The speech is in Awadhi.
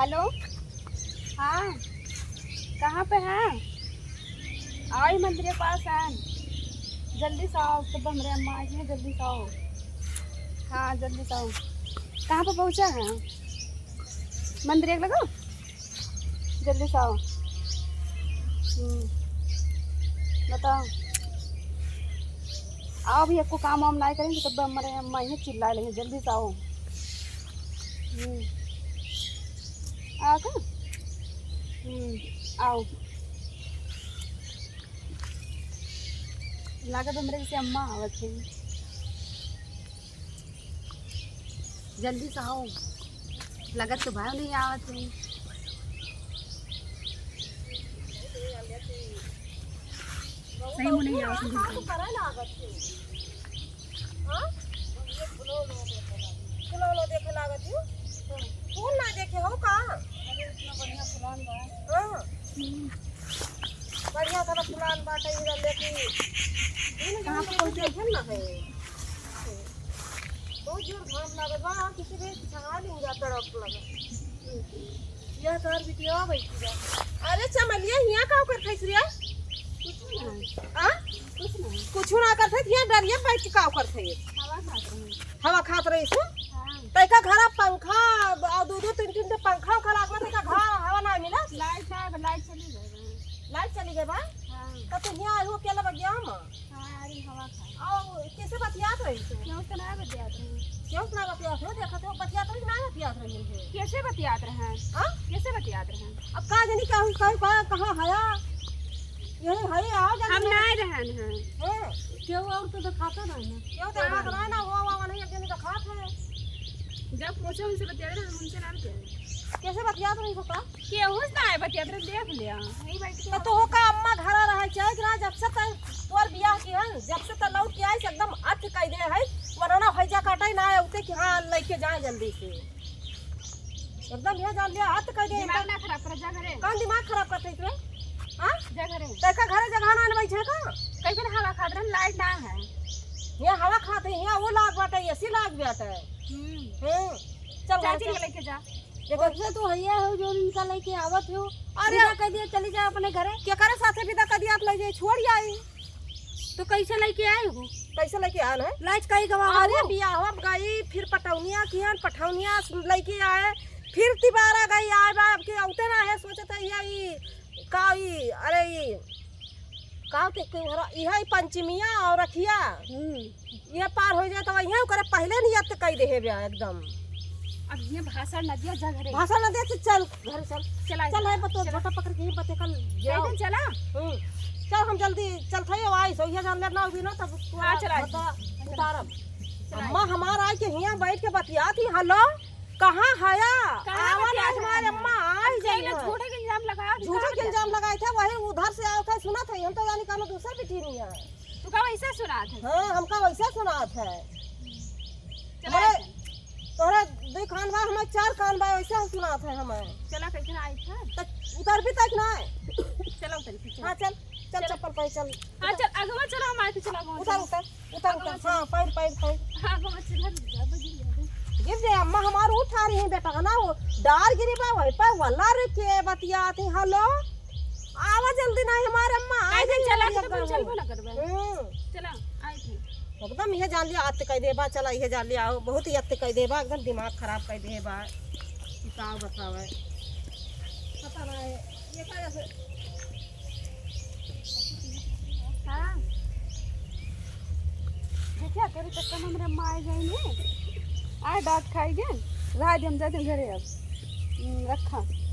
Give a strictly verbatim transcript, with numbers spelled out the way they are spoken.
हेलो, हाँ, कहाँ पे हैं? आओ, ई मंदिर के पास हैं, जल्दी से आओ, तब हमरे अम्मा आई हैं, जल्दी से आओ। हाँ, जल्दी से आओ। कहाँ पे पहुँचा है? मंदिर के लगे? जल्दी से आओ। हम्म, बताओ। आओ, अभी एको काम वाम नाहीं करेंगे, तब हमरे अम्मा आई हैं, चिल्लाए लगे, जल्दी से आओ। हम्म। आ का? हम्म, आओ। लागत हमरे जैसे अम्मा आवत है। जल्दी से आओ। लागत तो भाई नहीं आवत है। सही में नहीं आवत है। हाँ? फूल उल देखे लागत हूँ। फूल ना देखे हो का? अरे, इतना बढ़िया फुलान बा। हाँ। हम्म। बढ़िया सारा फुलान बाटे, इधर लेके। इन कहाँ पे पहुँचे? देखे ना है। बहुत जोर घाम लागत बा, किसी के छहा नहीं जाता, डॉक्टर लगा। यह तोहर बिटिया बैठी बा। अरे चमलिया, हियाँ का करत हइस रे? कुछ ना। आ? कुछ ना। कुछ ना करत हइस, हियाँ डरिया बैठ के का करत हइस? हवा खात रही। हवा खात रही से? हाँ। तैका घरा पंखा, आ, दो दो तीन तीन ठे पंखा उखा लागल, तैका घर हवा ना मिला? लाइट ना, लाइट चली गई बा। लाइट चली गई बा? हाँ। तो तू हियाँ आइहो अकेला बगिया में? हाँ, अरे हवा खा। और कैसे बतियात रही तू? केहू से ना बतियात रही। केहू से ना बतियात हो? देखत हो, बतियात रही कि ना बतियात रही है? कैसे बतियात रहे? हाँ? कैसे बतियात रहे? अब का जानी कहूँ, कहूँ, कहाँ, कहाँ हया? यही है, आओ जाने हम दो। ना रहन हैं। हाँ। केहू और तो दिखाता ना है ना। केहू दिखाता ना है ना, वो, वो, वो नहीं, अब जाने दिखात है। जब पूछो उनसे बतियात रहे, हम उनसे ना बतियात रहे। कैसे बतियात रही हो का? केहू से ना आए बतियात रहे, देख लिया। वही बैठ के तो तोहका अम्मा घरा रहे चाहे कि ना, जब से तै तोर बियाह की है, जब से तै लौट के आई से एकदम अत कह दे है, वरना हैजा काटे ना आते कि हाँ, लेके जाए जल्दी से। एकदम ये जान लिया, अत कह दे। दिमाग ना खराब कर, जा घरे। कौन दिमाग खराब करत हइस रे? हाँ? जा घरे। तैका घरे जगह ना बैठे का? कैसे हवा खात रहन, लाइट ना है। ये हवा खात है, ये वो लाग बाटे, एसी लाग बाटे। हम्म। हम्म। चल, चाची चल। के लेके जा। देखो, ये तो हैया हो जो इनका लेके आवत हो। अरे! विदा कर दिया, चली जा अपने घरे। केकरे साथे विदा कर दिया, आप ले जाए, छोड़ आई। तो कैसे लेके आए हो? कैसे लेके आए हैं? लाज काहे गवा अरे, हो? बियाह में गई, फिर पटौनिया किहन, पटौनिया लेके आए, फिर तिबारा गई, आए बा, अब के औते ना है, सोचत है, ये ई, का ई, अरे ई, का ते के हरा, इहे पंचमिया और रखिया। हम्म। ये पार हो जाए तो वहीं ओकरे पहले नियत कई देहे बे एकदम। अब ये भाषण न दिया, जा घरे। भाषण न दे, चल घर चल। चला चल, जा। है बतो, चला। झोटा पकड़ के ही बते कल जाओ। कैसे चला? हम्म। चल, हम जल्दी चलत हई, आई सो, ये जान ले ना भी ना, तब तू हाँ, आ, चला। बता, चला। उतारब। चला। अम्मा हमार आई के हियां बैठ के बतियात ही, हेलो, कहाँ हया? कहाँ आवा ना बतियात हमारे हया? अम्मा, आई अब जाई कहीं ना है। झूठे के इल्जाम लगाओ, झूठे के इल्जाम लगाए थे, वही उधर से आओ थे, सुनत है, हम तो जानी कहनो दूसरा बिटिनिया है। तू का वैसे सुनात है? हाँ, हमका वैसे सुनात है। चला हमारे, चल। तोहरे दो कान बा, हमें चार कान बा, वैसे हम सुनात है हमें। चला, कैसे आई था? तो उतर भी तक ना है। चला, उतर के, चला। हाँ, चल, चल, चला। चप्पल पहन, चल। हाँ, चल, आगे मत चला, हम आए थे, चला, आगे मत उतर, चला। उतर। उतर, उतर। हाँ, पैर, पैर, पैर। हाँ, आगे मत चला, रुक जा, बगिर जा। गिर जाए, अम्मा हमार उठा रही है, बेटा, ना हो। डार गिरी बा, वही पर वल्ला रे के बतियात है, हेलो। आवा जल्दी ना, हमारे अम्मा आ कैसे गई चला है, तो एकदम। चलबो ना करबे। हम्म। चला, आए थे। एकदम ये जान लिया, अत कह देबा, चला, ये जान लिया, बहुत ही अत कह देबा, एकदम दिमाग खराब कह देबा। बताओ, बताओ। पता ना है, ये का जैसे हाँ। देखिया, तेरे चक्कर में मेरे माँ आ जाएंगे। आए, डांट खाएंगे। रहा दे, हम जाते हैं घरे अब। हम्म, रखा।